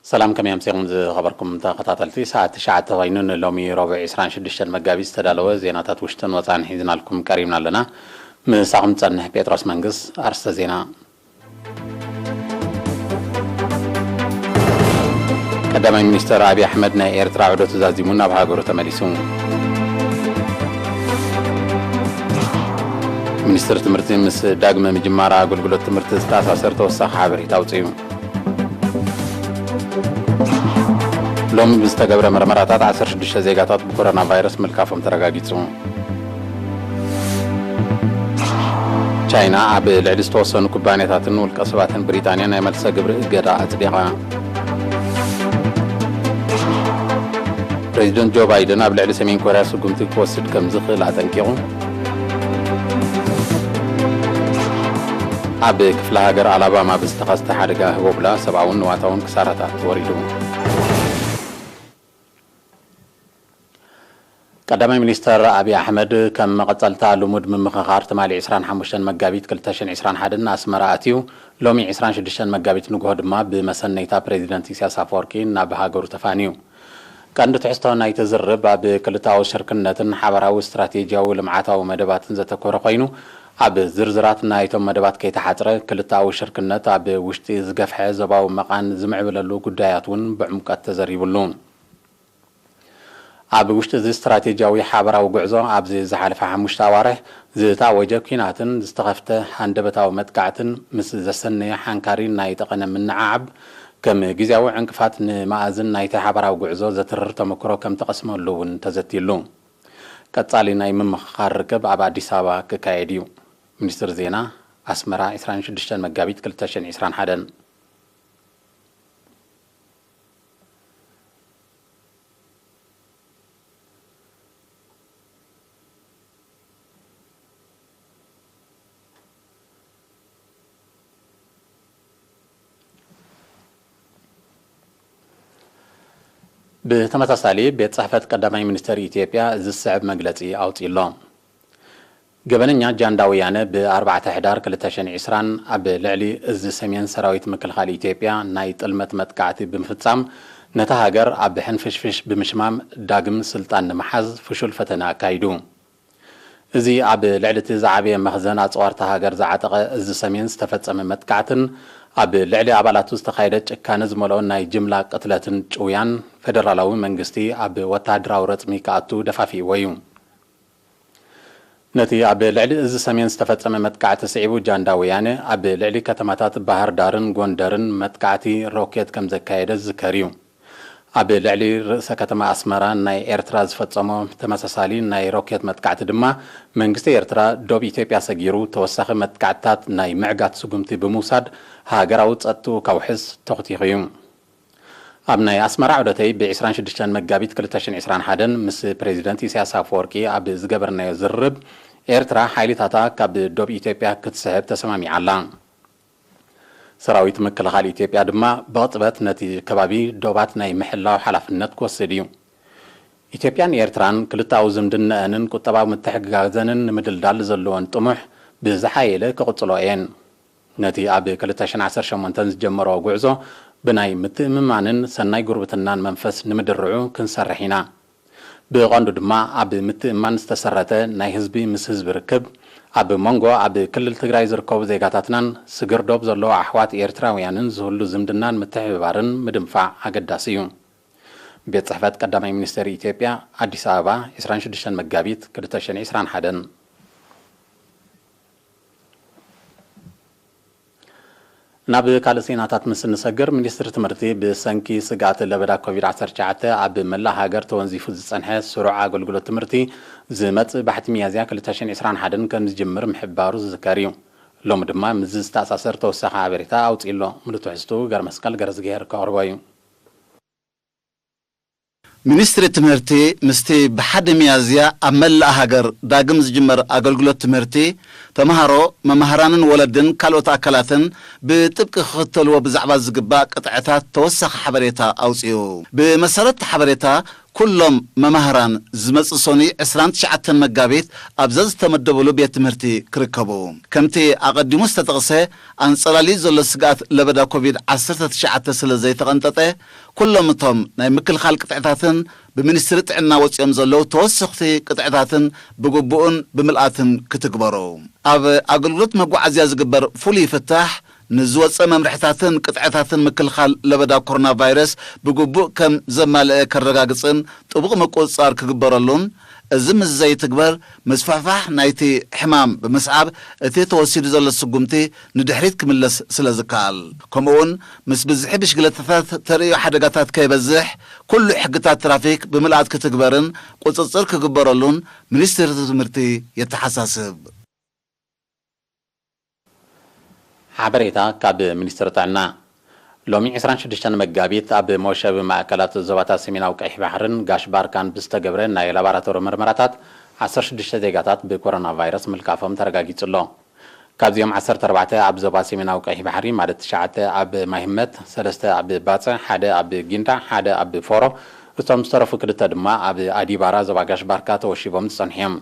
ሰላም፣ ከመይ ኣምሲኹም ዝኸበርኩም ተኸታተልቲ? ሰዓት ትሽዓተ ኮይኑ ንሎሚ ረቡዕ ዕስራን ሽዱሽተን መጋቢት ዝተዳለወ ዜናታት ውሽጥን ወፃን ሒዝናልኩም ቀሪብና ኣለና። ምሳኹም ዝፀንሕ ጴጥሮስ መንግስ። ኣርስተ ዜና። ቀዳማይ ሚኒስተር ኣብይ ኣሕመድ ናይ ኤርትራ ዑደቱ ዛዚሙ ናብ ሃገሩ ተመሊሱ። ሚኒስትሪ ትምህርቲ ምስ ዳግመ ምጅማር ኣገልግሎት ትምህርቲ ዝተኣሳሰር ተወሳኺ ሓበሬታ ኣውጺኡ። ሎሚ ብዝተገብረ መርመራታት ዓሰርተ ሽዱሽተ ዜጋታት ብኮሮና ቫይረስ ምልካፎም ተረጋጊጹ። ቻይና ኣብ ልዕሊ ዝተወሰኑ ኩባንያታትን ውልቀ ሰባትን ብሪጣንያ ናይ መልሰ ግብሪ እገዳ ኣጽዲቓ። ፕሬዚደንት ጆ ባይደን ኣብ ልዕሊ ሰሜን ኮርያ ስጉምቲ ክወስድ ከም ዝኽእል ኣጠንቂቑ። ኣብ ክፍለ ሃገር ኣላባማ ብዝተኸስተ ሓደጋ ህቦብላ ሰብኣውን ንዋታውን ክሳራታት ወሪዱ። ቀዳማይ ሚኒስተር ኣብይ ኣሕመድ ከም መቐጸልታ ልሙድ ምምኽኻር ትማሊ ዕስራን ሓሙሽተን መጋቢት ክልተ ሽሕን ዕስራን ሓደን ኣስመራ ኣትዩ፣ ሎሚ ዕስራን ሽዱሽተን መጋቢት ንግሆ ድማ ብመሰነይታ ፕሬዚደንት ኢሳያስ ኣፈወርቂ ናብ ሃገሩ ተፋንዩ። ቀንዲ ትሕዝቶ ናይቲ ዝርርብ ኣብ ክልተኣዊ ሽርክነትን ሓበራዊ ስትራቴጂያዊ ልምዓታዊ መደባትን ዘተኮረ ኮይኑ፣ ኣብ ዝርዝራት ናይቶም መደባት ከይተሓጽረ፣ ክልተኣዊ ሽርክነት ኣብ ውሽጢ ዝገፍሐ ዞባዊ መቓን ዝምዕብለሉ ጉዳያት እውን ብዕምቀት ተዘሪቡሉ። ኣብ ውሽጢ እዚ ስትራቴጂያዊ ሓበራዊ ጉዕዞ፣ ኣብዚ ዝሓለፈ ሓሙሽተ ኣዋርሕ ዝታወጀ ኲናትን ዝተኸፍተ ሃንደበታዊ መጥቃዕትን ምስ ዘሰነየ ሓንካሪ ናይ ጠቐነ ምንዓዓብ፣ ከም ግዝያዊ ዕንቅፋት ንመኣዝን ናይቲ ሓበራዊ ጉዕዞ ዘትርር ተመክሮ ከም ተቐስመሉ እውን ተዘትይሉ። ቀጻሊ ናይ ምምኽኻር ርክብ ኣብ ኣዲስ ኣበባ ክካየድ እዩ። ሚኒስትሪ ዜና ኣስመራ፣ ዕስራን ሽዱሽተን መጋቢት ክልተ ሽሕን ዕስራን ሓደን። ብተመሳሳሊ፣ ቤት ጽሕፈት ቀዳማይ ሚኒስተር ኢትዮጵያ ዝስዕብ መግለጺ ኣውጺኡ ኣሎ። ገበነኛ ጃንዳ ወያነ ብ ኣርባዕተ ሕዳር ክልተ ሽሕን ዕስራን ኣብ ልዕሊ እዚ ሰሜን ሰራዊት ምክልኻል ኢትዮጵያ ናይ ጥልመት መጥቃዕቲ ብምፍጻም፣ ነታ ሃገር ኣብ ሕንፍሽፍሽ ብምሽማም ዳግም ስልጣን ንምሓዝ ፍሹል ፈተነ ኣካይዱ። እዚ ኣብ ልዕሊ እቲ ዝዓበየ መኽዘን ኣጽዋርታ ሃገር ዝዓጠቐ እዚ ሰሜን ዝተፈጸመ መጥቃዕትን ኣብ ልዕሊ ኣባላቱ ዝተኻየደ ጭካነ ዝመልኦ ናይ ጅምላ ቅትለትን ጭውያን፣ ፌደራላዊ መንግስቲ ኣብ ወተሃደራዊ ረጽሚ ክኣቱ ደፋፊእዎ እዩ። ነቲ ኣብ ልዕሊ እዚ ሰሜን ዝተፈጸመ መጥቃዕቲ ስዒቡ፣ ጃንዳ ወያነ ኣብ ልዕሊ ከተማታት ባህር ዳርን ጎንደርን መጥቃዕቲ ሮኬት ከም ዘካየደ ዝዝከር እዩ። ኣብ ልዕሊ ርእሰ ከተማ ኣስመራ ናይ ኤርትራ ዝፈጸሞ ተመሳሳሊ ናይ ሮኬት መጥቃዕቲ ድማ፣ መንግስቲ ኤርትራ ዶብ ኢትዮጵያ ሰጊሩ ተወሳኺ መጥቃዕትታት ናይ ምዕጋት ስጉምቲ ብምውሳድ፣ ሃገራዊ ጸጥትኡ ከውሕስ ተኹቲኹ እዩ። ኣብ ናይ ኣስመራ ዑደተይ፣ ብ ዕስራን ሽዱሽተን መጋቢት ክልተ ሽሕን ዕስራን ሓደን ምስ ፕሬዚደንት ኢሳያስ ኣፈወርቂ ኣብ ዝገበርናዮ ዝርርብ፣ ኤርትራ ሓይልታታ ካብ ዶብ ኢትዮጵያ ክትስሕብ ተሰማሚዓ ኣላ። ሰራዊት ምክልኻል ኢትዮጵያ ድማ ብቕጽበት ነቲ ከባቢ ዶባት ናይ ምሕላው ሓላፍነት ክወስድ እዩ። ኢትዮጵያን ኤርትራን ክልተኣዊ ዝምድነአንን ቁጠባዊ ምትሕግጋዘንን ንምድልዳል ዘለወን ጥሙሕ ብዝሓየለ ክቕጽሎ እየን። ነቲ ኣብ ክልተ ሽሕን ዓሰርተ ሸሞንተን ዝጀመሮ ጉዕዞ ብናይ ምትእምማንን ሰናይ ጉርብትናን መንፈስ ንምድርዑ ክንሰርሕ ኢና። ብቐንዱ ድማ ኣብ ምትእምማን ዝተሰረተ ናይ ህዝቢ ምስ ህዝቢ ርክብ፣ ኣብ መንጎ ኣብ ክልል ትግራይ ዝርከቡ ዜጋታትናን ስግር ዶብ ዘለዉ ኣሕዋት ኤርትራውያንን ዝህሉ ዝምድናን ምትሕብባርን ምድንፋዕ ኣገዳሲ እዩ። ቤት ጽሕፈት ቀዳማይ ሚኒስተር ኢትዮጵያ፣ ኣዲስ ኣበባ፣ ዕስራን ሽዱሽተን መጋቢት ክልተ ሽሕን ዕስራን ሓደን። ናብ ካልእ ዜናታት ምስ እንሰግር፣ ሚኒስትሪ ትምህርቲ ብሰንኪ ስግኣት ለበዳ ኮቪድ ዓሰርተ ትሽዓተ ኣብ መላእ ሃገር ተወንዚፉ ዝጸንሐ ስሩዕ ኣገልግሎት ትምህርቲ ዝመጽእ ባሕቲ ሚያዝያ ክልተ ሽሕን ዕስራን ሓደን ከም ዝጅምር ምሕባሩ ዝዝከር እዩ። ሎሚ ድማ ምስዚ ዝተኣሳሰር ተወሳኺ ሓበሬታ ኣውጺኡ ኣሎ። ምሉእ ትሕዝቱ ገረመስቀል ገረዝግሄር ከቕርቦ እዩ። ሚኒስትሪ ትምህርቲ ምስቲ ብሓደ ሚያዝያ ኣብ መላእ ሃገር ዳግም ዝጅመር ኣገልግሎት ትምህርቲ፣ ተምሃሮ፣ መማህራንን ወለድን ካልኦት ኣካላትን ብጥብቂ ክኽተልዎ ብዛዕባ ዝግባእ ቅጥዕታት ተወሳኺ ሓበሬታ ኣውጺኡ። ብመሰረት እቲ ሓበሬታ፣ ኩሎም መማህራን ዝመጽእ ሰኑይ ዕስራን ትሽዓተን መጋቢት ኣብዛ ዝተመደበሉ ቤት ትምህርቲ ክርከቡ። ከምቲ ኣቐዲሙ ዝተጠቕሰ፣ ኣንጸላልዩ ዘሎ ስግኣት ለበዳ ኮቪድ ዓሰርተ ትሽዓተ ስለ ዘይተቐንጠጠ፣ ኩሎም እቶም ናይ ምክልኻል ቅጥዕታትን ብሚኒስትሪ ጥዕና ወጺኦም ዘለዉ ተወሰኽቲ ቅጥዕታትን ብግቡእን ብምልኣትን ክትግበሩ። ኣብ ኣገልግሎት መጓዓዝያ ዝግበር ፍሉይ ፍታሕ ንዝወጸ መምርሕታትን ቅጥዕታትን ምክልኻል ለበዳ ኮሮና ቫይረስ ብግቡእ ከም ዘማልአ ከረጋግጽን ጥቡቕ ምቁጽጻር ክግበረሉን፣ እዚ ምስ ዘይትግበር ምስፋሕፋሕ ናይቲ ሕማም ብምስዓብ እቲ ተወሲዱ ዘሎ ስጉምቲ ንድሕሪት ክምለስ ስለ ዝከኣል፣ ከምኡውን ምስ ብዝሒ ብሽግለታታት ተርእዮ ሓደጋታት ከይበዝሕ ኩሉ ሕግታት ትራፊክ ብምልኣት ክትግበርን ቁጽጽር ክግበረሉን ሚኒስትሪ ትምህርቲ የተሓሳስብ። ሓበሬታ ካብ ሚኒስትሪ ጥዕና። ሎሚ ዕስራን ሽዱሽተን መጋቢት ኣብ መወሸቢ ማእከላት ዞባታት ሰሜናዊ ቀይሕ ባሕርን ጋሽ ባርካን ብዝተገብረ ናይ ላቦራቶሪ ምርመራታት ዓሰርተ ሽዱሽተ ዜጋታት ብኮሮና ቫይረስ ምልካፎም ተረጋጊጹ ኣሎ። ካብዚኦም ዓሰርተ ኣርባዕተ ኣብ ዞባ ሰሜናዊ ቀይሕ ባሕሪ፣ ማለት ትሽዓተ ኣብ ማይህመት፣ ሰለስተ ኣብ ባጽዕ፣ ሓደ ኣብ ጊንዳዕ፣ ሓደ ኣብ ፎሮ፣ እቶም ዝተረፉ ክልተ ድማ ኣብ ኣዲባራ ዞባ ጋሽ ባርካ ተወሺቦም ዝጸንሑ እዮም።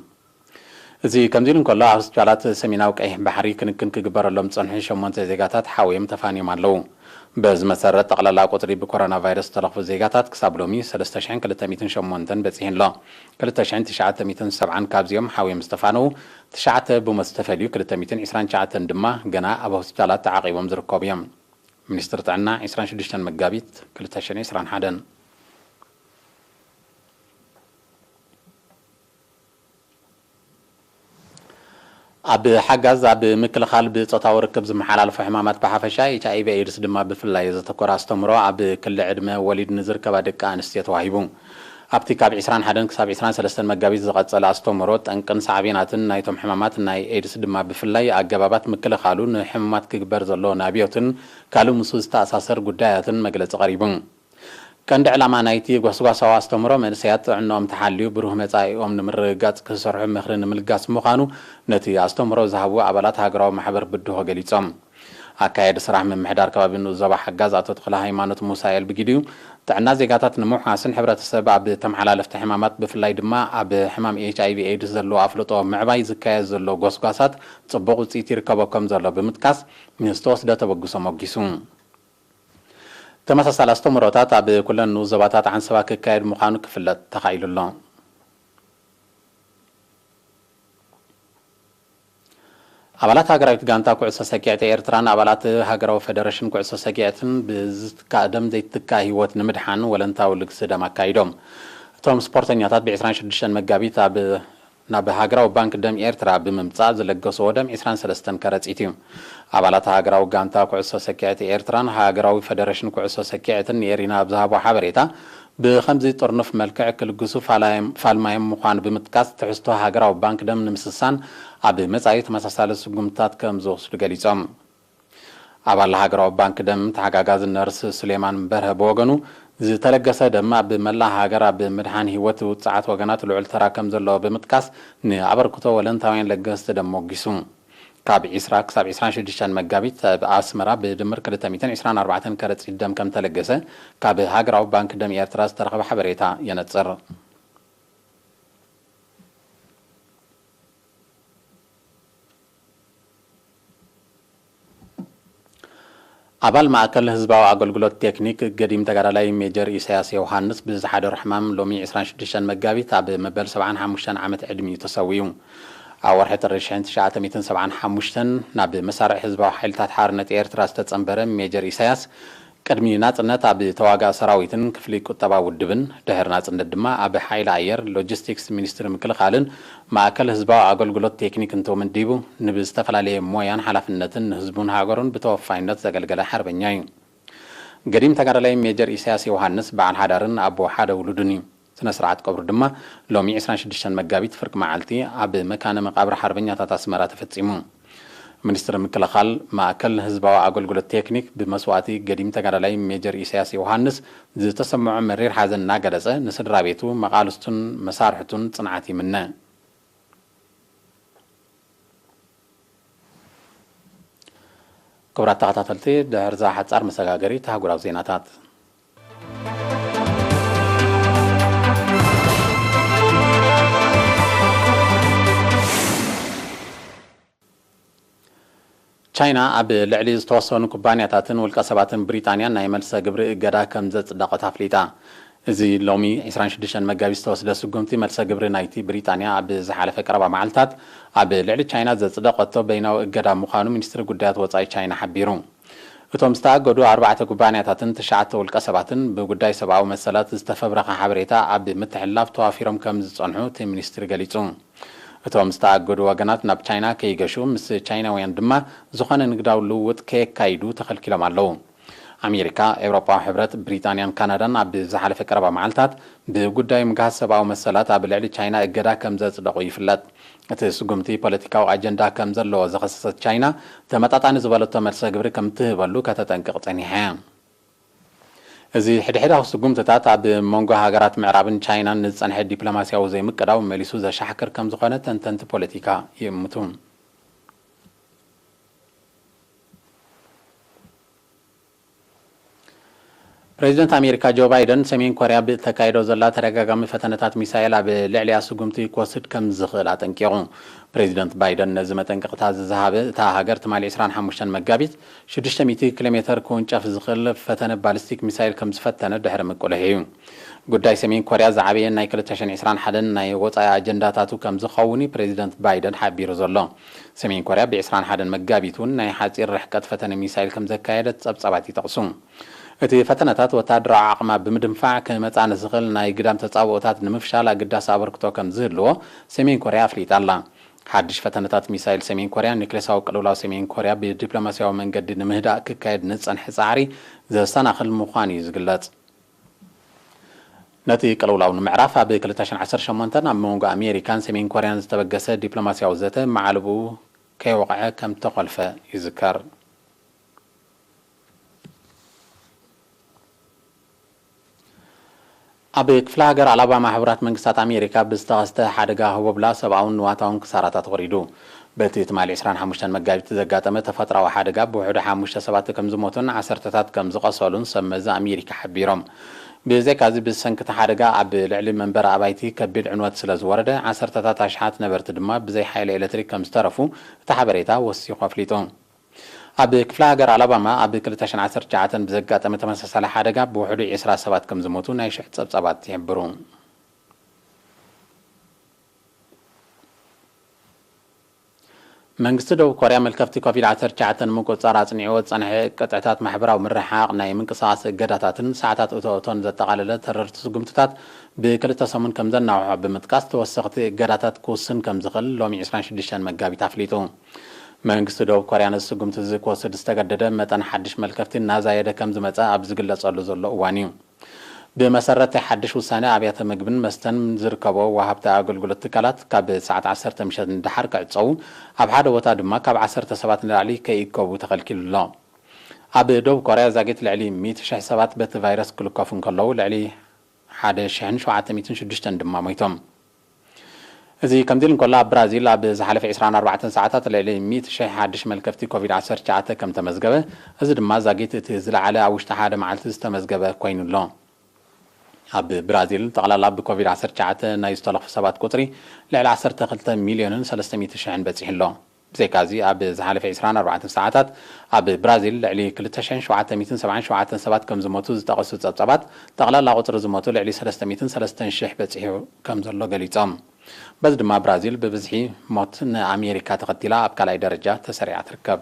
እዚ ከምዚ ኢሉ እንከሎ፣ ኣብ ሆስፒታላት ሰሜናዊ ቀይሕ ባሕሪ ክንክን ክግበረሎም ዝጸንሑ ሸሞንተ ዜጋታት ሓውዮም ተፋንዮም ኣለዉ። በዚ መሰረት፣ ጠቕላላ ቁጽሪ ብኮሮና ቫይረስ ዝተለኽፉ ዜጋታት ክሳብ ሎሚ ሰለስተ ሽሕን ክልተ ሚእትን ሸሞንተን በጺሑ ኣሎ። ክልተ ሽሕን ትሽዓተ ሚእትን ሰብዓን ካብዚኦም ሓውዮም ዝተፋነዉ፣ ትሽዓተ ብሞት ዝተፈልዩ፣ ክልተ ሚእትን ዕስራን ትሽዓተን ድማ ገና ኣብ ሆስፒታላት ተዓቒቦም ዝርከቡ እዮም። ሚኒስትሪ ጥዕና፣ ዕስራን ሽዱሽተን መጋቢት ክልተ ሽሕን ዕስራን ሓደን። ኣብ ሓጋዝ፣ ኣብ ምክልኻል ብጾታዊ ርክብ ዝመሓላለፉ ሕማማት ብሓፈሻ፣ ኤች ኣይ ቪ ኤድስ ድማ ብፍላይ ዘተኮረ ኣስተምህሮ ኣብ ክሊ ዕድመ ወሊድ ንዝርከባ ደቂ ኣንስትዮ ተዋሂቡ። ኣብቲ ካብ ዕስራን ሓደን ክሳብ ዕስራን ሰለስተን መጋቢት ዝቐጸለ ኣስተምህሮ፣ ጠንቅን ሳዕቤናትን ናይቶም ሕማማት ናይ ኤድስ ድማ ብፍላይ ኣገባባት ምክልኻሉ፣ ንሕሙማት ክግበር ዘሎ ናብዮትን ካልእ ምስኡ ዝተኣሳሰር ጉዳያትን መግለጺ ቀሪቡ። ቀንዲ ዕላማ ናይቲ ጓስጓሳዊ ኣስተምህሮ፣ መንእሰያት ጥዕንኦም ተሓልዩ ብሩህ መጻኢኦም ንምርግጋጽ ክሰርሑ ምኽሪ ንምልጋስ ምዃኑ፣ ነቲ ኣስተምህሮ ዝሃቡ ኣባላት ሃገራዊ ማሕበር ብድሆ ገሊጾም። ኣካየዲ ስራሕ ምምሕዳር ከባቢ ንኡስ ዞባ ሓጋዝ ኣቶ ተኽለ ሃይማኖት ሙሳኤል ብጊዲኡ፣ ጥዕና ዜጋታት ንምውሓስን ሕብረተሰብ ኣብ ተመሓላለፍቲ ሕማማት፣ ብፍላይ ድማ ኣብ ሕማም ኤች ኣይ ቪ ኤድስ ዘለዎ ኣፍልጦ ምዕባይ ዝካየድ ዘሎ ጎስጓሳት ጽቡቕ ውጽኢት ይርከቦ ከም ዘሎ ብምጥቃስ፣ ንዝተወስደ ተበግሶ ሞጊሱ። ተመሳሳሊ ኣስተምህሮታት ኣብ ኩለን ንኡስ ዞባታት ዓንሰባ ክካየድ ምዃኑ ክፍለጥ ተኻኢሉ ኣሎ። ኣባላት ሃገራዊት ጋንታ ኩዕሶ ሰኪዐት ኤርትራን ኣባላት ሃገራዊ ፈደረሽን ኩዕሶ ሰኪዐትን ብዝትካእ ደም ዘይትካእ ህይወት ንምድሓን ወለንታዊ ልግሲ ደም ኣካይዶም። እቶም ስፖርተኛታት ብ ዕስራን ሽዱሽተን መጋቢት ኣብ ናብ ሃገራዊ ባንክ ደም ኤርትራ ብምምጻእ ዝለገስዎ ደም ዕስራን ሰለስተን ከረጺት እዩ። ኣባላት ሃገራዊ ጋንታ ኩዕሶ ሰኪዐት ኤርትራን ሃገራዊ ፈደረሽን ኩዕሶ ሰኪዐትን ንኤሪና ኣብ ዝሃቦ ሓበሬታ፣ ብኸምዚ ጥርኑፍ መልክዕ ክልግሱ ፋላዮም-፣ ፋልማዮም ምዃኑ ብምጥቃስ፣ ትሕዝቶ ሃገራዊ ባንክ ደም ንምስሳን ኣብ መጻኢ ተመሳሳሊ ስጉምትታት ከም ዝወስዱ ገሊጾም። ኣባል ሃገራዊ ባንክ ደም ተሓጋጋዚ ነርስ ሱሌማን በርሀ ብወገኑ፣ ዝተለገሰ ደም ኣብ መላእ ሃገር ኣብ ምድሓን ህይወት ውጽዓት ወገናት ልዑል ተራ ከም ዘለዎ ብምጥቃስ፣ ንኣበርክቶ ወለንታውያን ለገስቲ ደም ሞጊሱ። ካብ ዕስራ ክሳብ ዕስራን ሽዱሽተን መጋቢት ኣብ ኣስመራ ብድምር ክልተ ሚእትን ዕስራን ኣርባዕተን ከረጺት ደም ከም ተለገሰ ካብ ሃገራዊ ባንክ ደም ኤርትራ ዝተረኸበ ሓበሬታ የነጽር። ኣባል ማእከል ህዝባዊ ኣገልግሎት ቴክኒክ ገዲም ተጋዳላይ ሜጀር ኢሳያስ ዮሃንስ ብዝሓደሮ ሕማም ሎሚ ዕስራን ሽዱሽተን መጋቢት ኣብ መበል ሰብዓን ሓሙሽተን ዓመት ዕድሚኡ ተሰዊኡ። ኣብ ወርሒ ጥሪ ሽሕን ትሽዓተ ሚእትን ሰብዓን ሓሙሽተን ናብ መሳርዕ ህዝባዊ ሓይልታት ሓርነት ኤርትራ ዝተጸንበረ ሜጀር ኢሳያስ፣ ቅድሚ ናጽነት ኣብ ተዋጋእ ሰራዊትን ክፍሊ ቁጠባ ውድብን፣ ድሕሪ ናጽነት ድማ ኣብ ሓይሊ ኣየር፣ ሎጂስቲክስ፣ ሚኒስትሪ ምክልኻልን ማእከል ህዝባዊ ኣገልግሎት ቴክኒክን ተወዲቡ፣ ንብዝተፈላለየ ሞያን ሓላፍነትን ንህዝቡን ሃገሩን ብተወፋይነት ዘገልገለ ሓርበኛ እዩ። ገዲም ተጋዳላይ ሜጀር ኢሳያስ ዮሃንስ በዓል ሓዳርን ኣቦ ሓደ ውሉድን እዩ። ስነ ስርዓት ቀብሩ ድማ ሎሚ ዕስራን ሽዱሽተን መጋቢት ፍርቂ መዓልቲ ኣብ መካነ መቃብር ሓርበኛታት ኣስመራ ተፈጺሙ። ሚኒስትሪ ምክልኻል ማእከል ህዝባዊ ኣገልግሎት ቴክኒክ ብመስዋእቲ ገዲም ተጋዳላይ ሜጀር ኢሳያስ ዮሃንስ ዝተሰምዖ መሪር ሓዘን እናገለጸ፣ ንስድራ ቤቱ፣ መቓልስቱን መሳርሕቱን ጽንዓት ይምነ። ክቡራት ተኸታተልቲ፣ ድሕርዛ ሓጻር መሰጋገሪት ኣህጉራዊ ዜናታት። ቻይና ኣብ ልዕሊ ዝተወሰኑ ኩባንያታትን ውልቀ ሰባትን ብሪጣንያ ናይ መልሰ ግብሪ እገዳ ከም ዘጽደቐት ኣፍሊጣ። እዚ ሎሚ ዕስራን ሽዱሽተን መጋቢት ዝተወስደ ስጉምቲ፣ መልሰ ግብሪ ናይቲ ብሪጣንያ ኣብ ዝሓለፈ ቀረባ መዓልታት ኣብ ልዕሊ ቻይና ዘጽደቐቶ በይናዊ እገዳ ምዃኑ ሚኒስትሪ ጉዳያት ወጻኢ ቻይና ሓቢሩ። እቶም ዝተኣገዱ ኣርባዕተ ኩባንያታትን ትሽዓተ ውልቀ ሰባትን ብጉዳይ ሰብኣዊ መሰላት ዝተፈብረኸ ሓበሬታ ኣብ ምትሕልላፍ ተዋፊሮም ከም ዝጸንሑ እቲ ሚኒስትሪ ገሊጹ። እቶም ዝተኣገዱ ወገናት ናብ ቻይና ከይገሹ፣ ምስ ቻይናውያን ድማ ዝኾነ ንግዳዊ ልውውጥ ከየካይዱ ተኸልኪሎም ኣለዉ። ኣሜሪካ፣ ኤውሮጳዊ ሕብረት፣ ብሪጣንያን ካናዳን ኣብ ዝሓለፈ ቀረባ መዓልታት ብጉዳይ ምግሃስ ሰብኣዊ መሰላት ኣብ ልዕሊ ቻይና እገዳ ከም ዘጽደቑ ይፍለጥ። እቲ ስጉምቲ ፖለቲካዊ ኣጀንዳ ከም ዘለዎ ዝኸሰሰት ቻይና፣ ተመጣጣኒ ዝበለቶ መልሰ ግብሪ ከም ትህበሉ ከተጠንቅቕ ጸኒሓ እያ። እዚ ሕድሕዳዊ ስጉምትታት ኣብ መንጎ ሃገራት ምዕራብን ቻይናን ንዝጸንሐ ዲፕሎማስያዊ ዘይምቅዳው መሊሱ ዘሻሕክር ከም ዝኾነ ተንተንቲ ፖለቲካ ይእምቱ። ፕሬዚደንት ኣሜሪካ ጆ ባይደን፣ ሰሜን ኮርያ ብእተካይዶ ዘላ ተደጋጋሚ ፈተነታት ሚሳኤል ኣብ ልዕሊያ ስጉምቲ ክወስድ ከም ዝኽእል ኣጠንቂቑ። ፕሬዚደንት ባይደን ነዚ መጠንቀቕታ ዝዝሃበ፣ እታ ሃገር ትማሊ ዕስራን ሓሙሽተን መጋቢት ሽዱሽተ ሚእቲ ኪሎ ሜተር ክውንጨፍ ዝኽእል ፈተነ ባሊስቲክ ሚሳይል ከም ዝፈተነ ድሕሪ ምቁልሕ እዩ። ጉዳይ ሰሜን ኮርያ ዝዓበየን ናይ ክልተ ሽሕን ዕስራን ሓደን ናይ ወጻኢ ኣጀንዳታቱ ከም ዝኸውን እዩ ፕሬዚደንት ባይደን ሓቢሩ ዘሎ። ሰሜን ኮርያ ብ ዕስራን ሓደን መጋቢት እውን ናይ ሓጺር ርሕቀት ፈተነ ሚሳይል ከም ዘካየደት ጸብጻባት ይጠቕሱ። እቲ ፈተነታት ወተሃደራዊ ዓቕማ ብምድንፋዕ ክመጽኣ ንዝኽእል ናይ ግዳም ተጻብኦታት ንምፍሻል ኣገዳሲ ኣበርክቶ ከም ዝህልዎ ሰሜን ኮርያ ኣፍሊጣ ኣላ። ሓድሽ ፈተነታት ሚሳይል ሰሜን ኮርያ፣ ኒክሌሳዊ ቅልውላው ሰሜን ኮርያ ብዲፕሎማስያዊ መንገዲ ንምህዳእ ክካየድ ንዝጸንሐ ጻዕሪ ዘሰናኽል ምዃኑ እዩ ዝግለጽ። ነቲ ቅልውላው ንምዕራፍ፣ ኣብ ክልተ ሽሕን ዓሰርተ ሸሞንተን ኣብ መንጎ ኣሜሪካን ሰሜን ኮርያን ዝተበገሰ ዲፕሎማስያዊ ዘተ መዓልቡ ከይወቕዐ ከም ተኾልፈ ይዝከር። ኣብ ክፍለ ሃገር ኣላባማ፣ ሕቡራት መንግስታት ኣሜሪካ ብዝተኸስተ ሓደጋ ህቦብላ ሰብኣውን ንዋታውን ክሳራታት ወሪዱ። በቲ ትማሊ ዕስራን ሓሙሽተን መጋቢት ዘጋጠመ ተፈጥሮኣዊ ሓደጋ ብውሕዱ ሓሙሽተ ሰባት ከም ዝሞቱን ዓሰርተታት ከም ዝቐሰሉን ሰብ መዚ ኣሜሪካ ሓቢሮም። ብዘይካዚ፣ ብሰንኪ እቲ ሓደጋ ኣብ ልዕሊ መንበሪ ኣባይቲ ከቢድ ዕንወት ስለ ዝወረደ፣ ዓሰርተታት ኣሽሓት ነበርቲ ድማ ብዘይ ሓይሊ ኤሌክትሪክ ከም ዝተረፉ እቲ ሓበሬታ ወሲኹ ኣፍሊጡ። ኣብ ክፍለ ሃገር ኣላባማ ኣብ ክልተ ሽሕን ዓሰርተ ትሽዓተን ብዘጋጠመ ተመሳሳሊ ሓደጋ ብውሕዱ ዕስራ ሰባት ከም ዝሞቱ ናይ ሽሕ ጸብጻባት ይሕብሩ። መንግስቲ ደቡብ ኮርያ፣ መልከፍቲ ኮቪድ ዓሰርተ ትሽዓተ ንምቁጽጻር ኣጽኒዕዎ ዝጸንሐ ቅጥዕታት፣ ማሕበራዊ ምርሕሓቕ፣ ናይ ምንቅስቓስ እገዳታትን ሰዓታት እቶ እቶን ዘጠቓለለ ተረርቲ ስጉምትታት ብክልተ ሰሙን ከም ዘናውሖ ብምጥቃስ፣ ተወሰኽቲ እገዳታት ክውስን ከም ዝኽእል ሎሚ ዕስራን ሽዱሽተን መጋቢት ኣፍሊጡ። መንግስቲ ደቡብ ኮርያ ነዚ ስጉምቲ እዚ ክወስድ ዝተገደደ፣ መጠን ሓድሽ መልከፍቲ እናዛየደ ከም ዝመጸ ኣብ ዝግለጸሉ ዘሎ እዋን እዩ። ብመሰረት እቲ ሓድሽ ውሳነ፣ ኣብያተ ምግብን መስተን ዝርከቦ ወሃብቲ ኣገልግሎት ትካላት ካብ ሰዓት ዓሰርተ ምሸት ንደሓር ክዕጸዉ፣ ኣብ ሓደ ቦታ ድማ ካብ ዓሰርተ ሰባት ንላዕሊ ከይእከቡ ተኸልኪሉ ኣሎ። ኣብ ደቡብ ኮርያ ዛጊት ልዕሊ ሚእቲ ሽሕ ሰባት በቲ ቫይረስ ክልከፉ እንከለዉ፣ ልዕሊ ሓደ ሽሕን ሸውዓተ ሚእትን ሽዱሽተን ድማ ሞይቶም። እዚ ከምዚ ኢሉ እንከሎ፣ ኣብ ብራዚል ኣብ ዝሓለፈ ዕስራን ኣርባዕተን ሰዓታት ልዕሊ ሚእቲ ሽሕ ሓድሽ መልከፍቲ ኮቪድ ዓሰርተ ትሽዓተ ከም ተመዝገበ፣ እዚ ድማ ዛጊት እቲ ዝለዓለ ኣብ ውሽጢ ሓደ መዓልቲ ዝተመዝገበ ኮይኑ ኣሎ። ኣብ ብራዚል፣ ጠቕላላ ብኮቪድ ዓሰርተ ትሽዓተ ናይ ዝተለኽፉ ሰባት ቁጽሪ ልዕሊ ዓሰርተ ክልተ ሚልዮንን ሰለስተ ሚእቲ ሽሕን በጺሑ ኣሎ። ብዘይካዚ፣ ኣብ ዝሓለፈ ዕስራን ኣርባዕተን ሰዓታት ኣብ ብራዚል ልዕሊ ክልተ ሽሕን ሸውዓተ ሚእትን ሰብዓን ሸውዓተን ሰባት ከም ዝሞቱ ዝጠቐሱ ጸብጻባት፣ ጠቕላላ ቁጽሪ ዝሞቱ ልዕሊ ሰለስተ ሚእትን ሰለስተን ሽሕ በጺሑ ከም ዘሎ ገሊጾም። በዚ ድማ፣ ብራዚል ብብዝሒ ሞት ንኣሜሪካ ተኸቲላ ኣብ ካልኣይ ደረጃ ተሰሪዓ ትርከብ።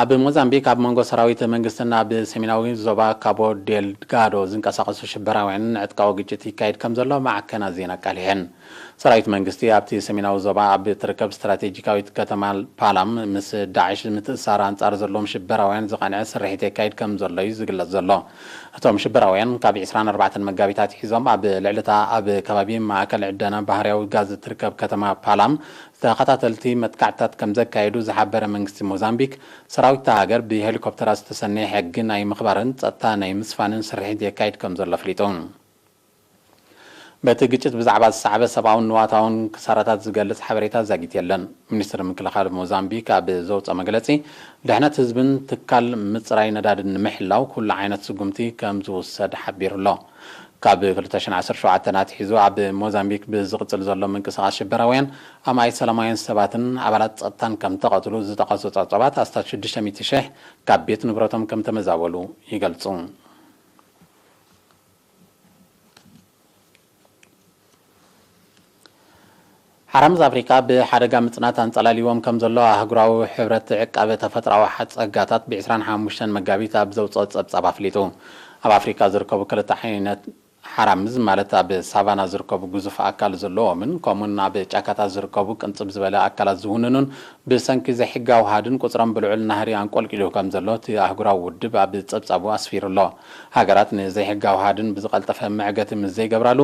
ኣብ ሞዛምቢክ፣ ኣብ መንጎ ሰራዊት መንግስትን ኣብ ሰሜናዊ ዞባ ካቦ ዴልጋዶ ዝንቀሳቐሱ ሽበራውያንን ዕጥቃዊ ግጭት ይካየድ ከም ዘሎ ማዕከናት ዜና ኣቃሊሐን። ሰራዊት መንግስቲ ኣብቲ ሰሜናዊ ዞባ ኣብ እትርከብ ስትራቴጂካዊት ከተማ ፓላም ምስ ዳዕሽ ምትእሳር ኣንጻር ዘለዎም ሽበራውያን ዝቐንዐ ስርሒት የካይድ ከም ዘሎ እዩ ዝግለጽ ዘሎ። እቶም ሽበራውያን፣ ካብ ዕስራን ኣርባዕተን መጋቢት ኣትሒዞም ኣብ ልዕሊ እታ ኣብ ከባቢ ማእከል ዕደና ባህርያዊ ጋዝ እትርከብ ከተማ ፓላም ተኸታተልቲ መጥቃዕትታት ከም ዘካየዱ ዝሓበረ መንግስቲ ሞዛምቢክ፣ ሰራዊት እታ ሃገር ብሄሊኮፕተራት ዝተሰነየ ሕጊ ናይ ምኽባርን ጸጥታ ናይ ምስፋንን ስርሒት የካይድ ከም ዘሎ ኣፍሊጡ። በቲ ግጭት ብዛዕባ ዝሰዓበ ሰብኣውን ንዋታውን ክሳራታት ዝገልጽ ሓበሬታ ዛጊት የለን። ሚኒስትሪ ምክልኻል ሞዛምቢክ ኣብ ዘውፅኦ መግለጺ፣ ድሕነት ህዝብን ትካል ምጽራይ ነዳድን ንምሕላው ኩሉ ዓይነት ስጉምቲ ከም ዝውሰድ ሓቢሩ ኣሎ። ካብ ክልተ ሽሕን ዓሰርተ ሸውዓተን ኣትሒዙ ኣብ ሞዛምቢክ ብዝቕጽል ዘሎ ምንቅስቓስ ሽበራውያን ኣማኢት ሰላማውያን ሰባትን ኣባላት ጸጥታን ከም ተቐትሉ ዝጠቐሱ ጸብጻባት ኣስታት ሽዱሽተ ሚእቲ ሽሕ ካብ ቤት ንብረቶም ከም ተመዛበሉ ይገልጹ። ሓራምዝ ኣፍሪካ ብሓደጋ ምጽናት ኣንጸላልይዎም ከም ዘሎ ኣህጉራዊ ሕብረት ዕቃበ ተፈጥሮኣዊ ጸጋታት ብ ዕስራን ሓሙሽተን መጋቢት ኣብ ዘውጽኦ ጸብጻብ ኣፍሊጡ። ኣብ ኣፍሪካ ዝርከቡ ክልተ ዓይነት ሓራምዝ ማለት ኣብ ሳቫና ዝርከቡ ግዙፍ ኣካል ዘለዎምን ከምኡን ኣብ ጫካታት ዝርከቡ ቅንጽብ ዝበለ ኣካላት ዝውንኑን ብሰንኪ ዘይሕጋዊ ሃድን ቁጽሮም ብልዑል ናህሪ ኣንቆልቂሉ ከም ዘሎ እቲ ኣህጉራዊ ውድብ ኣብ ጸብጻቡ ኣስፊሩ ኣሎ። ሃገራት ንዘይሕጋዊ ሃድን ብዝቐልጠፈ መዕገቲ ምስ ዘይገብራሉ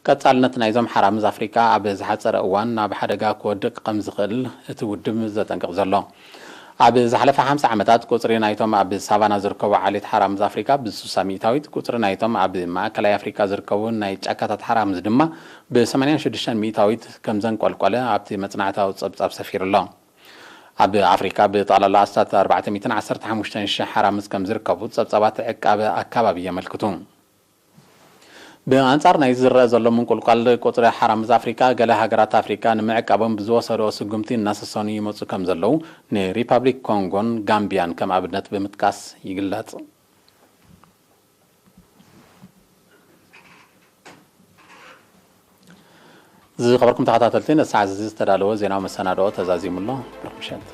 ቀጻልነት ናይዞም ሓራምዝ ኣፍሪካ ኣብ ዝሓጸረ እዋን ናብ ሓደጋ ክወድቕ ከም ዝኽእል እቲ ውድብ ዘጠንቅቕ ዘሎ። ኣብ ዝሓለፈ ሓምሳ ዓመታት ቁጽሪ ናይቶም ኣብ ሳቫና ዝርከቡ ዓሌት ሓራምዝ ኣፍሪካ ብ ስሳ ሚእታዊት፣ ቁጽሪ ናይቶም ኣብ ማእከላይ ኣፍሪካ ዝርከቡ ናይ ጫካታት ሓራምዝ ድማ ብ ሰማንያን ሽዱሽተን ሚእታዊት ከም ዘንቆልቆለ ኣብቲ መጽናዕታዊ ጸብጻብ ሰፊሩ ኣሎ። ኣብ ኣፍሪካ ብጠቕላላ ኣስታት ኣርባዕተ ሚእትን ዓሰርተ ሓሙሽተን ሽሕ ሓራምዝ ከም ዝርከቡ ጸብጻባት ዕቃበ ኣካባቢ የመልክቱ። ብኣንጻር ናይ ዝረአ ዘሎ ምንቁልቋል ቁጽሪ ሓራምዝ ኣፍሪካ፣ ገለ ሃገራት ኣፍሪካ ንምዕቃቦም ብዝወሰድኦ ስጉምቲ እናሰሰኑ ይመጹ ከም ዘለዉ ንሪፓብሊክ ኮንጎን ጋምቢያን ከም ኣብነት ብምጥቃስ ይግለጽ። ዝኸበርኩም ተኸታተልቲ፣ ነዚ ሰዓት እዚ ዝተዳለወ ዜናዊ መሰናድኦ ተዛዚሙ ኣሎ። ብሩኽ ምሸት።